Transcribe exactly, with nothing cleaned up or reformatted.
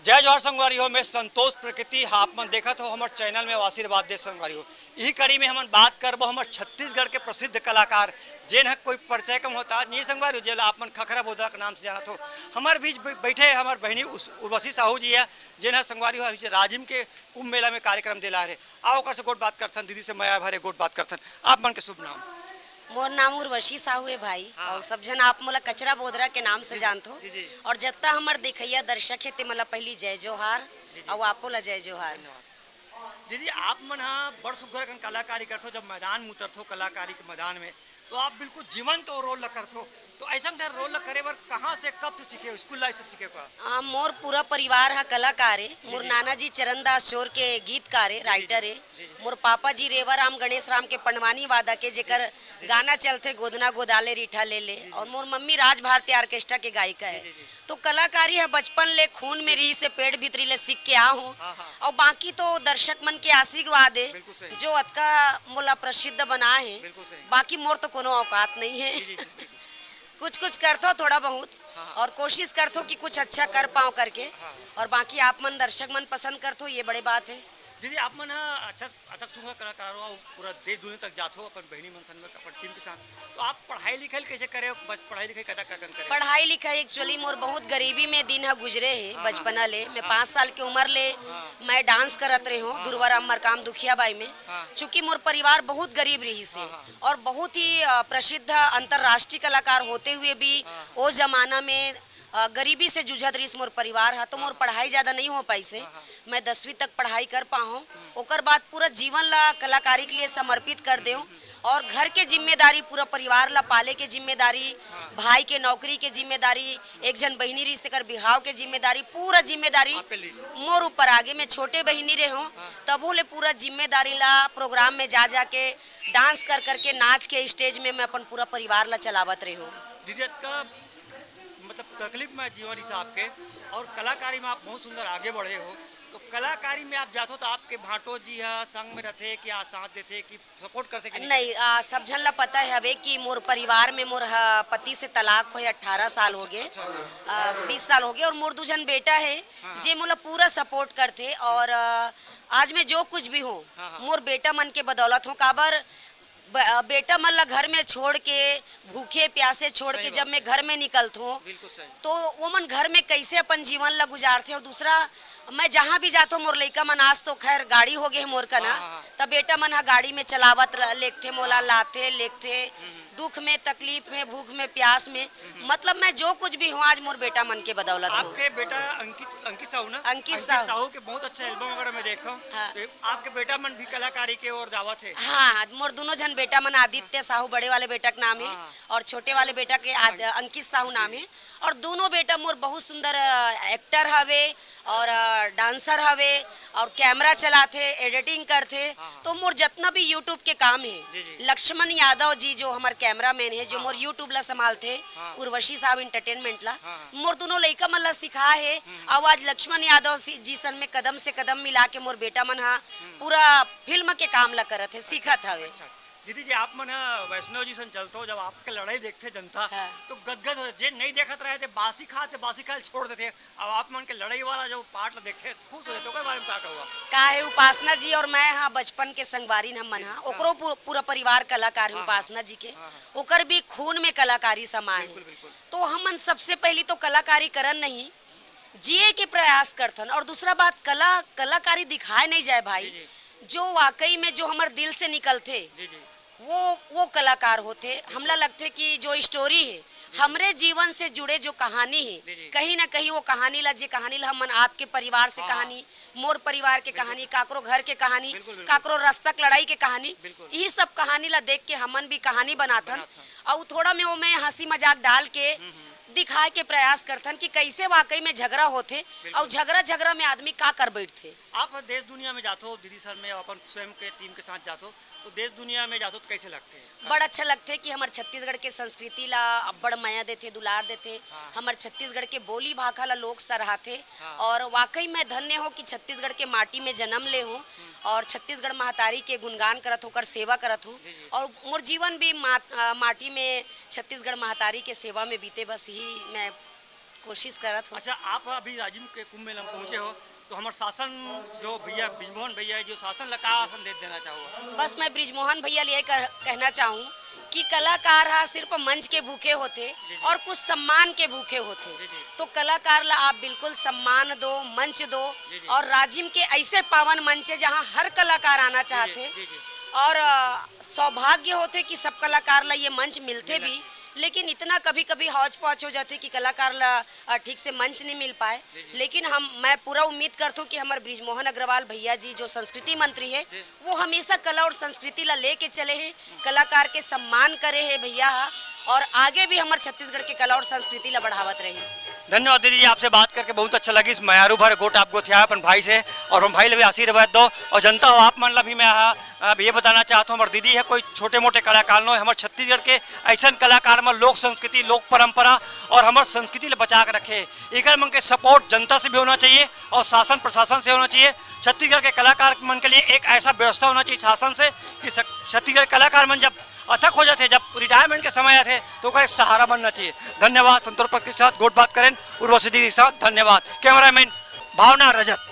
जय जोहार संगवारी हो, मैं संतोष प्रकृति। हाँ, आप मन देखत हो हमर चैनल में आशीर्वाद दे संगवारी हो। इही कड़ी में हमन बात करबो हमर छत्तीसगढ़ के प्रसिद्ध कलाकार, जेन ह कोई परिचय कम होता नहीं संगवारी हो, जेला आप मन खखरा बोदरा के नाम से जानत हो। हमर बीच बै-, बैठे हमर बहिनी उस-, उर्वशी साहू जी है, जेन ह संगवारी हो अभी राजिम के कुंभ मेला में कार्यक्रम दे ला रहे। आओ ओकर से गोठ बात करथन, दीदी से मया भरे गोठ बात करथन। आप मन के शुभ नाम? मोर नाम उर्वशी साहू है भाई, हाँ। और सब झन आप मोला कचरा बोदरा के नाम से जी, जानथो। जी, जी। और जत्ता हमर देखइया दर्शक है ते मोला पहली जय जोहार, जी, जी। और आपो ला जय जोहार। धन्यवाद। दीदी, आप मन हा बड़ सुग्घर अकन कलाकारी करथो, जब मैदान में उतरथो कलाकारी के मैदान में, तो आप बिल्कुल जीवंत वो रोल ला करथो। तो ऐसन ढंग रोल ला करे बर कहाँ से, कब से सीखे हो? स्कूल लाइफ से सीखे हो का? आ, मोर पूरा परिवार हा कलाकार है। मोर जी, जी। नाना जी चरण दास चोर के गीतकार है, जी, जी, राइटर जी। है। जी, जी। मोर पापा जी रेवा राम गणेश राम के पंडवानी वादक है, जेकर जी, जी। गाना चलथे गोदना गोदाले रीठा ले ले। जी, जी। और मोर मम्मी राज भारती ऑर्केस्ट्रा के गायिका है। जी, जी, जी। तो कलाकारी ह बचपन ले खून में रहिस हे, पेट भीतरी ले सीख के आ हूँ। हाँ, हाँ। और बाकी तो दर्शक मन के आशीर्वाद है, बिल्कुल सही। जो अतका मोला प्रसिद्ध बना है। बिल्कुल सही। बाकी मोर तो कोनो औकात नहीं है। जी, जी, जी, जी। कुछ कुछ करथो थोड़ा बहुत, हाँ, हाँ। और कोशिश करथो कि कुछ अच्छा कर पाओ करके। हाँ। और बाकी आप मन दर्शक मन पसंद करथो, ये बड़े बात है। दीदी, आप मन ह अच्छा अतक सुंदर कलाकार हो, पूरा देश दुनिया तक जात हो अपन बहिनी मन संग में, अपन टीम के साथ। तो आप पढ़ाई लिखाई कैसे करे हो? बस पढ़ाई लिखाई कतक का करे हो? पढ़ाई लिखाई actually मोर बहुत गरीबी में दिन ह गुजरे हे, हाँ, हाँ। बचपना ले। मैं हाँ। पाँच साल के उम्र ले हाँ। मैं डांस करत रहे हूँ हाँ, दुर्वा हाँ। राम मरकाम दुखिया बाई में। हाँ। चूंकि मोर परिवार बहुत गरीब रहिस हे हाँ, हाँ। और बहुत ही, अ, प्रसिद्ध अंतर्राष्ट्रीय कलाकार होते हुए भी हाँ। वो जमाना में अ, गरीबी से जूझत रहिस मोर परिवार ह, तो मोर हाँ। पढ़ाई ज्यादा नहीं हो पाइस हे। हाँ, हाँ। मैं दसवीं तक पढ़ाई कर पाहूँ। हम्म। ओकर बाद पूरा जीवन ला कलाकारी के लिए समर्पित कर देव। हम्म, हम्म। और घर के जिम्मेदारी, पूरा परिवार ला पाले के जिम्मेदारी, हाँ। भाई के नौकरी के जिम्मेदारी, एक झन बहिनी रहिस तेकर बिहाव के जिम्मेदारी, पूरा जिम्मेदारी आपे लिस। मोर ऊपर आगे। मैं छोटे बहिनी रहे हूँ, हाँ। तभो ले पूरा जिम्मेदारी ला प्रोग्राम में जा जा के, डांस कर कर के, नाच के स्टेज में मैं अपन पूरा परिवार ला चलावत रहे हूँ। दीदी, अतका मतलब तकलीफ में जीवन रहिस आपके, और कलाकारी में आप बहुत सुंदर आगे बढ़े हो। तो कलाकारी में आप जाथो तो आपके भांटो जी हा संग में रथे, क्या साथ देथे, कि सपोर्ट करथे कि नहीं नहीं, करथे? आ, सब झन ला पता है हवे कि मोर परिवार में मोर ह-, पति से तलाक होए अठारह साल हो अच्छा, गए, अच्छा, अच्छा। आ, बीस साल हो गए, और मोर दू झन बेटा है, हाँ, हाँ। जे मोला पूरा सपोर्ट करथे, और, आ, आज मैं जो कुछ भी हूँ, हाँ, हाँ। मोर बेटा मन के बदौलत हूँ। काबर ब-, अ, बेटा मन ला घर में छोड़ के, भूखे प्यासे छोड़ सही के जब बात मैं है। घर में निकलथों, बिल्कुल सही। तो वो मन घर में कैसे अपन जीवन ला गुजारथे? और दूसरा, मैं जहाँ भी जाथों, मोर लइका मन, आज तो खैर गाड़ी हो गए मोर कना, हाँ, हाँ, हाँ। तब बेटा मन हा गाड़ी में चलावत रह-, लेगथे मोला, हाँ। लाथे, लेगथे, हम्म, हम्म। दुख में, तकलीफ में, भूख में, प्यास में, हम्म, हम्म। मतलब मैं जो कुछ भी हूँ, आज मोर बेटा मन के बदौलत हूँ। आपके बेटा अंकित, अंकित साहू ना? अंकित अंकित साहू। साहू के बहुत अच्छा एल्बम वगैरह मैं देखता हूँ। हाँ। तो आपके बेटा मन भी कलाकारी के ओर जावत हे? हाँ, मोर दोनों झन बेटा मन, आदित्य साहू बड़े वाले बेटा के नाम है, हाँ। और छोटे वाले बेटा के आद-, अंकित साहू नाम है। और दोनों बेटा मोर बहुत सुंदर, अ, एक्टर हवे और, अ, डांसर हवे और कैमरा चलाथे, एडिटिंग करथे। हाँ, हाँ। तो मोर जितना भी YouTube के काम है, जी, जी। लक्ष्मण यादव जी जो हमर कैमरामैन है, जो हाँ, मोर हाँ। YouTube ला संभालथे, हाँ। उर्वशी साहब एंटरटेनमेंट ला, हाँ, हाँ। मोर दोनों लइका मन ला सिखाए हे। हम्म। अब आज लक्ष्मण यादव सी-, जी सन में कदम से कदम मिला के मोर बेटा मन हा हम्म। पूरा फिल्म के काम ला करत हे, अच्छा, सीखत हवे। अच्छा। दीदी जी, आप मन ह वैष्णव जी सन चलथो, जब आपके लड़ाई देखथे जनता, हाँ। तो गदगद हो, जे नहीं देखत रहे थे, बासी खाते, बासी खाए छोड़ देथे। अब आप मन के लड़ाई वाला जो पार्ट ला देखथे, खुश हो जाथे, ओकर बारे में का कहूँगा? का है, उपासना जी और मैं, हाँ, बचपन के संगवारी न हमन, हाँ, हाँ। ओकरो पू-, पूरा परिवार कलाकार है हाँ, हाँ। उपासना जी के, हाँ, हाँ। ओकर भी खून में कलाकारी समा है। बिल्कुल, बिल्कुल। तो हमन सबसे पहली तो कलाकारी करन नहीं, जिए के प्रयास करथन। और दूसरा बात, कला, कलाकारी दिखाए नहीं जाए भाई, जी, जी। जो वाकई में जो हमर दिल से निकलथे, जी, जी। वो, वो कलाकार होथे। हमला लगथे कि जो स्टोरी है, जी। हमरे जीवन से जुड़े जो कहानी है, जी, जी। कहीं ना कहीं वो कहानी ला, जे कहानी ला हमन आपके परिवार से हाँ, हाँ। कहानी, मोर परिवार के बिल्कुल। कहानी, काकरो घर के कहानी, बिल्कुल, बिल्कुल। काकरो रस्ता के लड़ाई के कहानी, बिल्कुल। यही सब कहानी ला देख के हमन भी कहानी बनाथन। बनाथन। अउ थोड़ा में ओमे हंसी मजाक डाल के हम्म, हम्म। दिखाए के प्रयास करथन कि कैसे वाकई में झगड़ा होथे, बिल्कुल। अउ झगड़ा, झगड़ा में आदमी का कर बैठथे। आप देश दुनिया में जाथो दीदी सन में, अपन स्वयं के टीम के साथ जाथो, तो देश दुनिया में जाथो तो कैसे लगथे? बड़ अच्छा लगथे कि हमर छत्तीसगढ़ के संस्कृति ला अब्बड़ मया देथे, दुलार देथे, हाँ। हमर छत्तीसगढ़ के बोली भाखा ला लोग सराहथे, हाँ। और वाकई मैं धन्य हों कि छत्तीसगढ़ के माटी में जन्म ले हों, हम्म। और छत्तीसगढ़ महतारी के गुणगान करत हों, ओकर सेवा करत हों, जी, जी। और मोर जीवन भी मा-, अ, माटी में छत्तीसगढ़ महतारी के सेवा में बीते, बस यही मैं कोशिश करत हो। अच्छा, आप अभी राजिम के कुंभ मेला में पहुंचे हो, तो हमारे शासन जो भैया ब्रिजमोहन भैया है, जो शासन ला का आसन दे देना चाहो? बस मैं ब्रिजमोहन भैया लिए कह, कहना चाहूँ कि कलाकार हा सिर्फ मंच के भूखे होते जी, जी। और कुछ सम्मान के भूखे होते। जी, जी। तो कलाकार ला आप बिल्कुल सम्मान दो, मंच दो जी, जी। और राजिम के ऐसे पावन मंच है जहाँ हर कलाकार आना जी, जी, चाहते जी, जी। और अ, सौभाग्य होते कि सब कलाकार ला ये मंच मिलते मिलना भी, लेकिन इतना कभी-कभी हौच-पौच हो जाते कि कलाकार ला, अ, ठीक से मंच नहीं मिल पाए। जी, जी। लेकिन हम, मैं पूरा उम्मीद करता हूँ कि हमारे ब्रिजमोहन अग्रवाल भैया जी जो संस्कृति मंत्री है, जी। वो हमेशा कला और संस्कृति ला लेके चले हैं, कलाकार के सम्मान करे हैं भैया हा, और आगे भी हमारे छत्तीसगढ़ के कला और संस्कृति ला बढ़ावत रहे। धन्यवाद दीदी जी, आपसे बात करके बहुत अच्छा लगी। इस मयारू भर गोठ आप गोठिया अपन भाई से, और हम भाई ला भी आशीर्वाद दो, और जनता हो आप मन ला भी मैं हा अब ये बताना चाहता हूँ, हमारे दीदी है कोई छोटे मोटे कलाकार नो है, हमारे छत्तीसगढ़ के ऐसा कलाकार में लोक संस्कृति, लोक परंपरा और हमारे संस्कृति ला बचा के रखे। एकर मन के सपोर्ट जनता से भी होना चाहिए और शासन प्रशासन से होना चाहिए। छत्तीसगढ़ के कलाकार मन के लिए एक ऐसा व्यवस्था होना चाहिए शासन से कि स-, छत्तीसगढ़ के कलाकार मन जब अथक हो जाते, जब रिटायरमेंट के समय आते, तो ओकर एक सहारा बनना चाहिए। धन्यवाद। संतोष पक्की के साथ गोठ बात करें, उर्वशी दीदी के साथ। धन्यवाद। कैमरामैन भावना रजत।